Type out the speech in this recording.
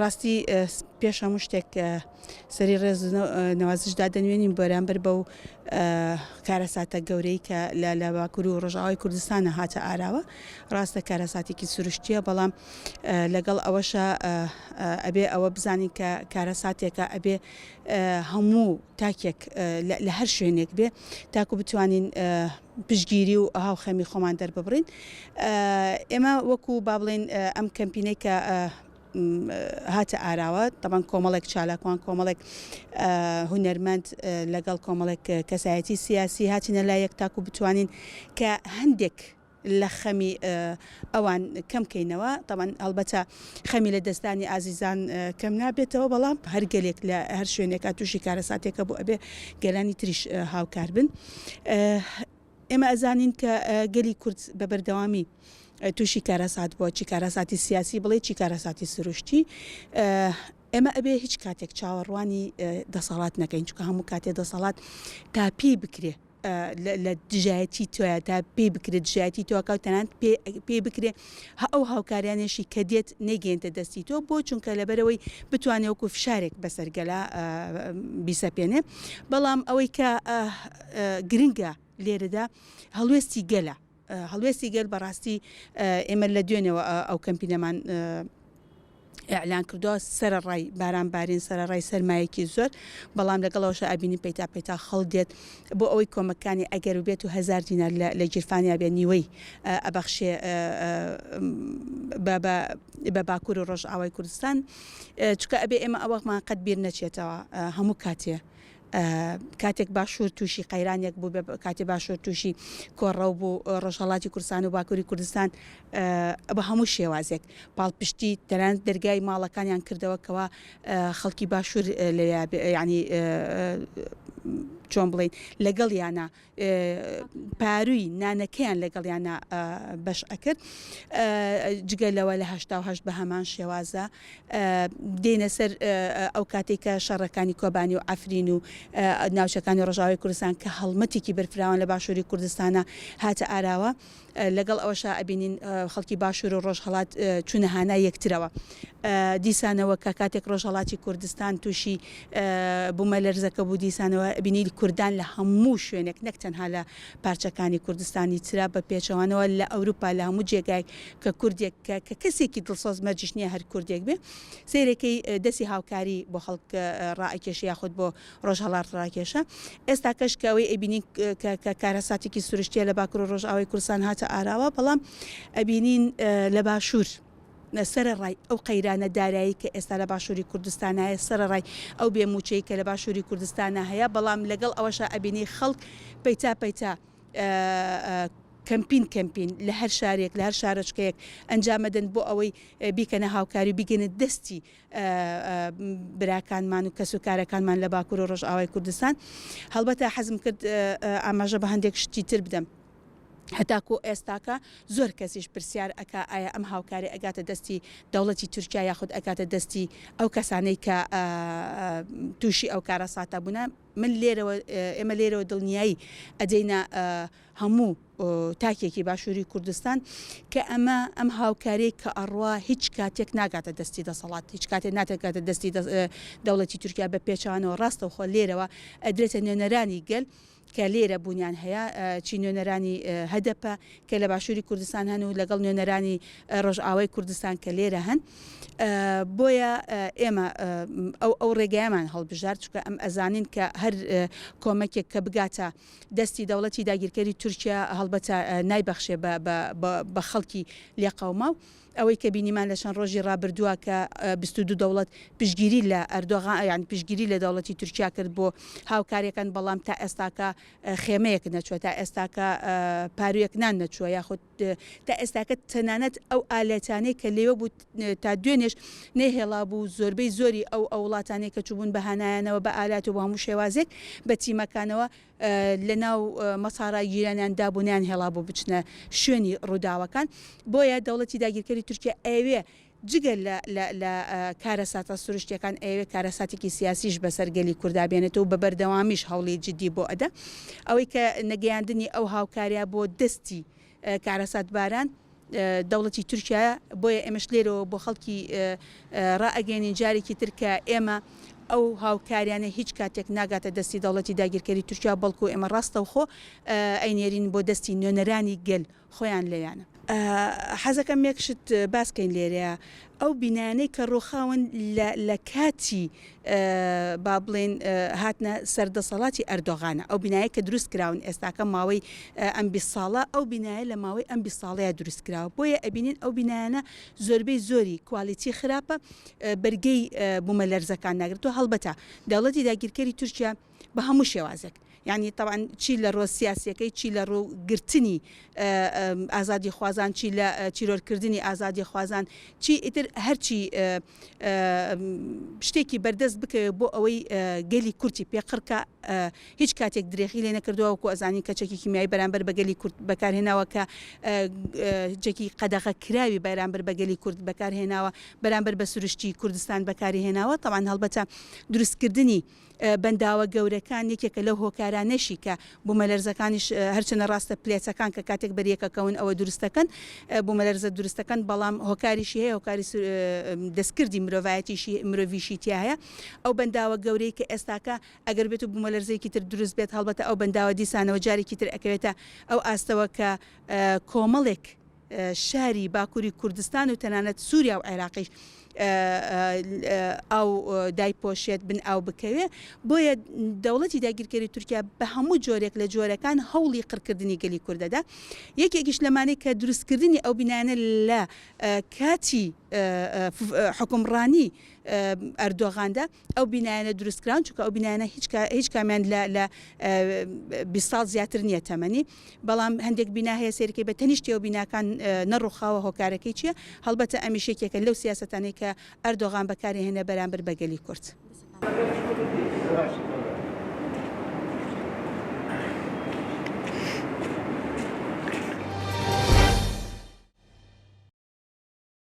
ڕاستی پێش هەموو شتێک سەری ڕێز نەوازش دادەنوێنین بەرامبەر بەو کارەساتە گەورەی کە لە باکوور و ڕۆژئاوای کوردستانە هاتە ئاراوە ڕاستە کارەساتێکی سروشتیە بەڵام لەگەڵ ئەوەشە ئەبێ ئەوە بزانین کە کارەساتێکە ئەبێ هەموو تاکێک لە هەر شوێنێک بێ تاکو بتوانین پشتگیری و هاوخەمی خۆمان دەرببڕین ئێمە وەکو با بڵێین ئەم کەمپینەی کە هاتە ئاراوە تەبەن کۆمەڵێک چالاکوان کۆمەڵێک هونەرمەند لەگەڵ کۆمەڵێک کەسایەتی سیاسی هاتینە لای یەک تاکو بتوانین کە هەندێک لە خەمی ئەوان کەم کەینەوە تەبەن هەڵبەتە خەمی لە دەستدانی ئازیزان کەم نابێتەوە بەڵام هەر گەلێک لە هەر شوێنێکا تووشی کارەساتێکە بۆ ئەبێ گەلانی تریش هاوکار بن. ئێمە ئەزانین کە گەلی کورد بە بەردەوامی تووشی کارەسات بووە، چی کارەساتی سیاسی بڵێ چی کارەساتی سروشتی. ئێمە ئەبێ هیچ کاتێک چاوەڕوانی دەسەڵات نەکەین، چونکە هەموو کاتێ دەسەڵات تا پێی بکرێ لە دژایەتی تۆیە، تا پێی بکرێ دژایەتی تۆ ئەکا و تەنانەت پێی بکرێ ئەو هاوکاریانەشی کە دێت نەیگەیەنتە دەستی تۆ، بۆ؟ چونکە لەبەرئەوەی بتوانێ وەکو فشارێک بەسەر گەلا بیسەپێنێ. بەڵام ئەوەی کە گرنگە لێرەدا هەڵوێستی گەلە. هەڵوێستی گەل بەڕاستی ئێمە لە دوێنێوە ئەو کەمپینەمان ئیعلان کردووە، سەرەڕای باران بارین، سەرەڕای سەرمایەکی زۆر، بەڵام لەگەڵ ئەوەشا ئەبینین پەیتا پەیتا خەڵک دێت بۆ ئەوەی کۆمەکانی ئەگەر بێت و هەزار دینار لە گیرفانیا بێ نیوەی ئەبەخشێ بە باکوور و ڕۆژئاوای کوردستان، چونکە ئەبێ ئێمە ئەوەمان قەت بیر نەچێتەوە هەموو کاتێ کاتێک باشوور تووشی قەیرانێک بوو، کاتێ باشوور تووشی کۆڕەو بوو، ڕۆژهەڵاتی کوردستان و باکووری کوردستان بە هەموو شێوازێک پاڵپشتی تەنانەت دەرگای ماڵەکانیان کردەوە کەوا خەڵکی باشوور لەوێ یانی چۆن بڵێین لەگەڵیانە پارووی نانەکەیان لەگەڵیانا بەش ئەکرد جگە لەوە لە 88 بە هەمان شێوازە دێنە سەر ئەو کاتێک کە شەڕەکانی کۆبانی و عەفرین و ناوچەکانی ڕۆژاوای کوردستان کە هەڵمەتێکی بەرفراوان لە باشووری کوردستانە هاتە ئاراوە لەگەڵ ئەوەشا ئەبینین خەڵکی باشوور و ڕۆژهەڵات چوونە هانای یەکترەوە. دیسانەوە کە کاتێک ڕۆژهەڵاتی کوردستان تووشی بوومەلەرزەکە بوو دیسانەوە ئەبینی کوردان لە هەموو شوێنێک نەک تەنها لە پارچەکانی کوردستانی ترا بە پێچەوانەوە لە ئەوروپا لە هەموو جێگایەک کە کوردێک کە کەسێکی دڵسۆز مەرجیش نییە هەر کوردێک بێ سەیرەکەی دەستی هاوکاری بۆ خەڵک ڕائەکێشێ یاخود بۆ ڕۆژهەڵات ڕاکێشا. ئێستاکەش کە ئەوەی ئەیبینین کە کە کارەساتێکی سروشتیە لە باکور و ڕۆژئاوای کوردستان هاتە ئاراوە، بەڵام ئەبینین لە باشور سەرەڕای ئەو قەیرانە دارایی کە ئێستا لە باشوری کوردستان هەیە، سەرەڕای ئەو بێ موچەی کە لە باشوری کوردستانا هەیە، بەڵام لەگەڵ ئەوەشا ئەبینی خەڵک پەیتا پەیتا کەمپین کەمپین لە هەر شارێک لە هەر شارۆچکەیەک ئەنجامەدەن بۆ ئەوەی بیکەنە هاوکاری و بیگەنە دەستی براکانمان و کەسوکارەکانمان لە باکوور و ڕۆژئاوای کوردستان. هەڵبەتە حەزم کرد ئاماژە بە هەندێک شتی تر بدەم. هەتاکو ئێستاکە زۆر کەسیش پرسیار ئەکا ئایا ئەم هاوکاری ئەگاتە دەستی دەوڵەتی تورکیا یاخود ئەگاتە دەستی ئەو کەسانەی کە تووشی ئەو کارەساتە بوونە؟ من لێرەوە ئێمە لێرەوە دڵنیایی ئەدەینە هەموو تاکێکی باشووری کوردستان کە ئەمە ئەم هاوکاریەی کە ئەڕوا هیچ کاتێک ناگاتە دەستی دەسەڵات هیچ کاتێک ناتەگاتە دەستی دەوڵەتی تورکیا بە پێچەوانەوە ڕاستەوخۆ لێرەوە ئەدرێتە نوێنەرانی گەل کە لێرە بوونیان هەیە چی نوێنەرانی هەدەپە کە لە باشووری کوردستان هەن و لەگەڵ نوێنەرانی ڕۆژئاوای کوردستان کە لێرە هەن بۆیە ئێمە ئەو ئەو ڕێگایەمان هەڵبژارد چونکە ئەم ئەزانین کە هەر کۆمەکێک کە بگاتە دەستی دەوڵەتی داگیرکەری تورکیا هەڵبەتە نایبەخشێ بە خەڵکی لێقەوماو. ئەوەی کە بینیمان لە چەند ڕۆژی ڕابردووە کە 22 دەوڵەت پشتگیری لە ئەردۆغان یان پشتگیری لە دەوڵەتی تورکیا کرد بۆ هاوکاریەکان بەڵام تا ئێستاکە خێمەیەک نەچووە تا ئێستاکە پارویەک نان نەچووە یاخود تا ئێستاکە تەنانەت ئەو ئالەتانەی کە لێوە بوو تا دوێنێش نەیهێڵابوو زۆربەی زۆری ئەو ئەو وڵاتانەی کە چووبوون بە هانایانەوە بە ئالات و بە هەموو شێوازێک بە تیمەکانەوە لە ناو مەسارا گیرانیان دابوو نەیانهێڵابوو بچنە شوێنی ڕووداوەکان بۆیە دەوڵەتی داگیرکەری تورکیا ئەیەوێ جگە لە لە لە کارەساتە سروشتیەکان ئەیەوێ کارەساتێکی سیاسیش بەسەر گەلی کوردا بێنێتەوە و بە بەردەوامیش هەوڵی جدی بۆ ئەدا. ئەوەی کە نەگەیاندنی ئەو هاوکاریە بۆ دەستی کارەساتباران دەوڵەتی تورکیایە، بۆیە ئێمەش لێرەوە بۆ خەڵکی ڕائەگەیەنین جارێکی تر کە ئێمە ئەو هاوکاریانە هیچ کاتێک ناگاتە دەستی دەوڵەتی داگیرکەری تورکیا بەڵکو ئێمە ڕاستەوخۆ ئەینێرین بۆ دەستی نوێنەرانی گەل خۆیان لێیانە. حەزەکەم یەک شت باس کەین لێرەیا، ئەو بینایانەی کە ڕووخاون لە لە کاتی با بڵێین هاتنە سەر دەسەڵاتی ئەردۆغانە، ئەو بینایە کە دروست کراون ئێستاکە ماوەی ئەم 20 ساڵە، ئەو بینایە لە ماوەی ئەم 20 ساڵەیە دروست کراوە، بۆیە ئەبینین ئەو بینایانە زۆربەی زۆری کوالیتی خراپە، بەرگەی بوومەلەرزەکان ناگرێت و هەڵبەتە دەوڵەتی داگیرکەری تورکیا بە هەموو شێوازێک یانی تەبعەن چی لە ڕووە سیاسیەکەی چی لە ڕوو گرتنی ئازادیخوازان چی لە تیرۆرکردنی ئازادیخوازان چی ئیتر هەرچی شتێکی بەردەست بکەوێت بۆ ئەوەی گەلی کورتی پێ قڕکە هیچ کاتێک درێخی لێ نەکردووە وەکو ئەزانین کە چەکی کیمیایی بەرامبەر بە گەلی کورد بەکارهێناوە کە چەکی قەدەغە کراوی بەرامبەر بە گەلی کورد بەکارهێناوە بەرامبەر بە سروشتی کوردستان بەکاری هێناوە تەبعەن هەڵبەتە دروستکردنی بەنداوە گەورەکان یەکێکە لەو هۆکارانەشی کە بومەلەرزەکانیش هەرچەنە ڕاستە پلێتەکان کە کاتێک بەریەکەکەون ئەوە دروستەکەن بومەلەرزە دروستەکەن بەڵام هۆکاریشی هەیە هۆکاری دەستکردی مرۆڤایەتیشی مرۆڤیشی تیا هەیە ئەو بەنداوە گەورەی کە ئێستاکە ئەگەر بێت و بومەلەرزەیەکی تر دروست بێت هەڵبەتە ئەو بەنداوە دیسانەوە جارێکی تر ئەکەوێتە ئەو ئاستەوە کە کۆمەڵێک شاری باکوری کوردستان و تەنانەت سوریا و عێراقیش ئاو دایپۆشێت بن ئاو بکەوێ بۆیە دەوڵەتی داگیرکەری تورکیا بە هەموو جۆرێک لە جۆرەکان هەوڵی قڕکردنی گەلی کوردەدا یەکێکیش لەمانەی کە دروستکردنی ئەو بینایانە لە کاتی حکومڕانی ئەردۆغاندا ئەو بینایانە دروست کراون چونکە ئەو بینایانە هیچ هیچ کامیان لە لە 20 ساڵ زیاتر نییە تەمەنی بەڵام هەندێک بینا هەیە سەیرکەی بە تەنیشتیەوە بیناکان نەڕوخاوە هۆکارەکەی چییە هەڵبەتە ئەمیش یەکێکە لەو سیاسەتانەی کە ئەردۆغان بەکاری هێنێ بەرامبەر بە گەلی کورد.